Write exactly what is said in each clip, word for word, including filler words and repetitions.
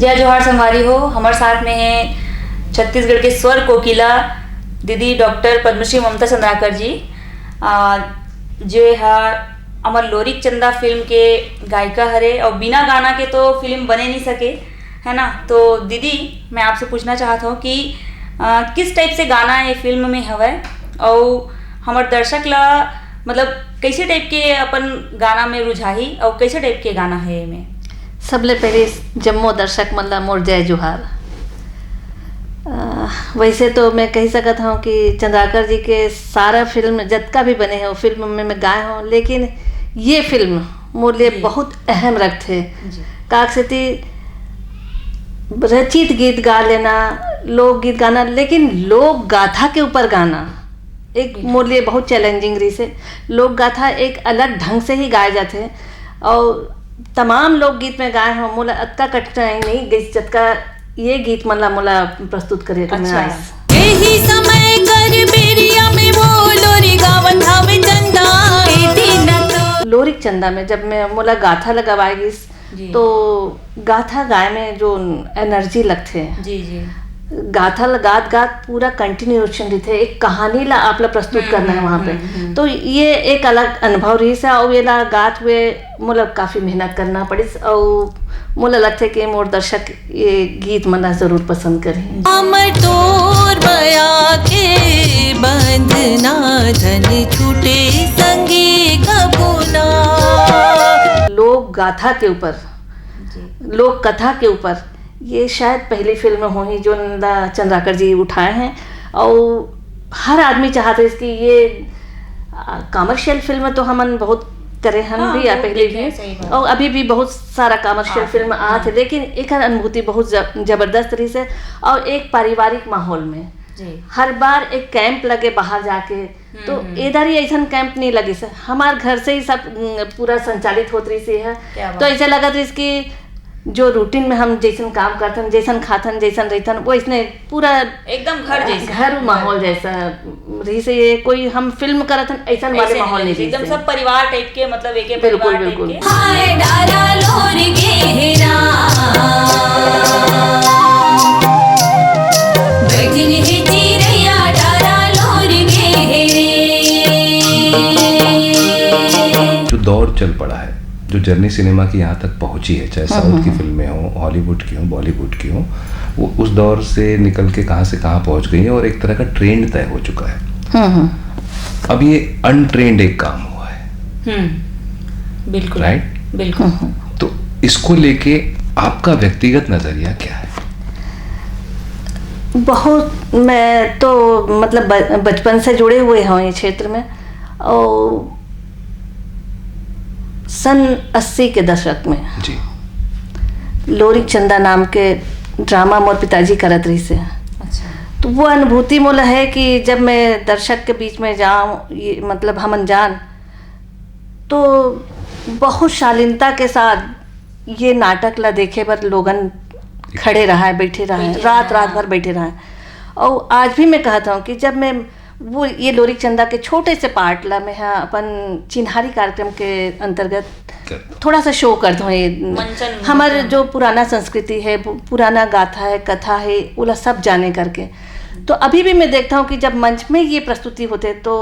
जय जोहार संगवारी हो, हमर साथ में है छत्तीसगढ़ के स्वर कोकिला दीदी डॉक्टर पद्मश्री ममता चंद्राकर जी, आ, जो है हमर लोरिक चंदा फिल्म के गायिका हरे, और बिना गाना के तो फिल्म बने नहीं सके, है ना? तो दीदी, मैं आपसे पूछना चाहत हूँ कि आ, किस टाइप से गाना ये फिल्म में हवय, और हमर दर्शक ला मतलब कैसे टाइप के अपन गाना में रुझाही और कैसे टाइप के गाना है एमे? सबले पहले जम्मो दर्शक मन ला मोर जय जोहार। अ, वैसे तो मैं कह सकत हूँ कि चंद्राकर जी के सारा फिल्म जतका भी बने हैं, वो फिल्म में मैं गाए हूँ, लेकिन ये फिल्म मोर लिए जी। बहुत अहम रखथे। जी। काक सेती रचित गीत गा लेना, लोकगीत गाना, लेकिन लोक गाथा के ऊपर गाना एक बिल्कुल। मोर लिए बहुत चैलेंजिंग रहिस हे। लोक गाथा एक अलग ढंग से ही गाए जाथे, और तमाम लोकगीत में गाए हूँ, मोला अतका कठिनाई नहीं गई जतका ये गीत मन ला मोला प्रस्तुत करे के मैं अच्छा। आइस। एही समय कर बेरिया में वो लोरी गावन धावे चंदा। ए दिन तो लोरिक चंदा में जब मैं मोला गाथा ला गवाए गिस, जी। तो गाथा गाए में जो एनर्जी लगथे, जी जी। गाथा ल गात गात पूरा कंटिन्यूएशन रहिथे, एक कहानी ला आप ला प्रस्तुत करना है वहाँ पे। तो ये एक अलग अनुभव रहिस हे, और ये ला गात हुए मोला काफी मेहनत करना पड़िस, और मोला लगथे कि मोर दर्शक ये गीत मन ला जरूर पसंद करही। अमर तोर बया के बंधना, धन छूटे संगे कबुना। लोक गाथा के ऊपर, जी। लोक कथा के ऊपर ये शायद पहली फिल्म होही जो ला चंद्राकर जी उठाए हैं, और हर आदमी चाहत है कि ये कमर्शियल फिल्म तो हमन बहुत करे हन हाँ, भी या बहुत पहले देखे भी, हैं, सही बात। और अभी भी बहुत सारा कमर्शियल हाँ, फिल्म आत है, लेकिन एक अनुभूति बहुत ज- जबरदस्त रहिस हे, और एक पारिवारिक माहौल में जी। हर बार एक कैंप लगे बाहर जाके, तो हम्म। इधर ही ऐसा कैंप नहीं लगिस हे, हमार घर से ही सब उम, पूरा संचालित होत रहिस हे। क्या बात। तो ऐसे लगत रहिस कि जो रूटीन में हम जैसन काम करथन, जैसन खाथन, जैसन रहिथन, वो इसने पूरा एकदम घर जैसे। घर माहौल जैसा रहिस हे, ये कोई हम फिल्म करत हन ऐसा वाले ऐसे माहौल नहीं नहीं लगे, एकदम रहिस हे। सब परिवार टाइप के, मतलब एक बिल्कुल, परिवार टाइप बिल्कुल। के। हाय डारा लोर गेहरा। बैठिन हे चिरैया डारा लोर गेहरे। जो दौर चल पड़ा है, जो जर्नी सिनेमा की यहाँ तक पहुँची है, चाहे साउथ की फिल्में हों, हॉलीवुड की हों, बॉलीवुड की हों, वो उस दौर से निकल के कहाँ से कहाँ पहुँच गई हैं और एक तरह का ट्रेंड तय हो चुका है। हम्म हम्म। अब ये अनट्रेंड एक काम हुआ है, हम्म, बिल्कुल। राइट? बिल्कुल। तो इसको लेके आपका व्यक्तिगत नजरिया क्या है? बहुत, मैं तो मतलब ब- बचपन से जुड़े हुए हूँ ये क्षेत्र में, और सन अस्सी के दशक में जी। लोरिक चंदा नाम के ड्रामा मोर पिताजी करत रहिस हे। अच्छा। तो वो अनुभूति मोला है कि जब मैं दर्शक के बीच में जाऊँ, ये मतलब हमन जान, तो बहुत शालीनता के साथ ये नाटक ला देखे बर लोगन खड़े रहा है, बैठे रहा है, बैठे रात रहा है, रात हाँ। भर बैठे रहा है। और आज भी मैं कहत हूँ कि जब मैं वो ये लोरिक चंदा के छोटे से पार्ट ला मैं हा अपन चिन्हारी कार्यक्रम के अंतर्गत करता हूँ। थोड़ा सा शो करता हूँ ये मंचन, हमारे मंचन। जो पुराना संस्कृति है, पु- पुराना गाथा है, कथा है, वो ला सब जाने करके। तो अभी भी मैं देखता हूँ कि जब मंच में ये प्रस्तुति होते तो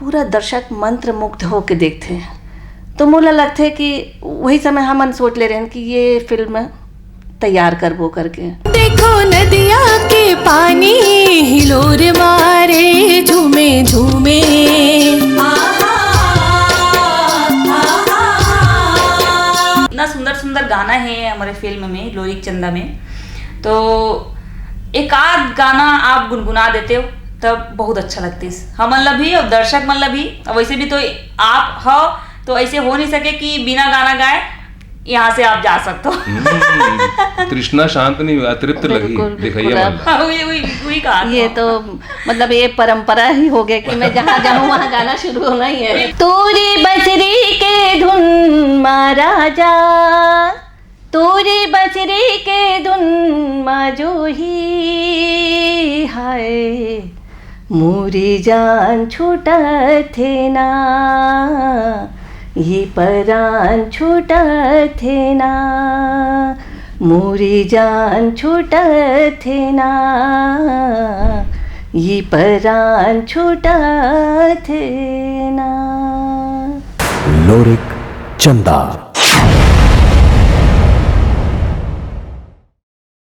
पूरा दर्शक मंत्र मुग्ध होके देखते हैं। तो मोला लगते है कि वही समय हमन सोच ले रहे हैं कि ये फिल्म तैयार करबो करके। देखो नदिया के पानी हिलोर मारे झूमे झूमे। इतना सुंदर सुंदर गाना है हमारे फिल्म में, लोरिक चंदा में। तो एक आध गाना आप गुनगुना देते हो तब बहुत अच्छा लगतीस हमन ला भी और दर्शक मन ला भी। और वैसे भी तो आप हो, तो ऐसे हो नहीं सके कि बिना गाना गाए यहाँ से आप जा सकते हो। हम्म, तृष्णा शांत नहीं हुआ, तृप्त लगी बिल्कुल, दिखाइए बिल्कुल, मन आप- ला। वही वही वही कहा ये था। तो मतलब ये परंपरा ही हो गया कि मैं जहाँ जाऊँ वहाँ गाना शुरू होना ही है। तोरी बजरी के धुन मा राजा, तोरी बजरी के धुन मा जो ही हाय, मोरी जान छूटत हे ना, ये परान छूटत हे ना। मोरी जान छूटथे ना, ये परान छूटथे ना। लोरिक चंदा।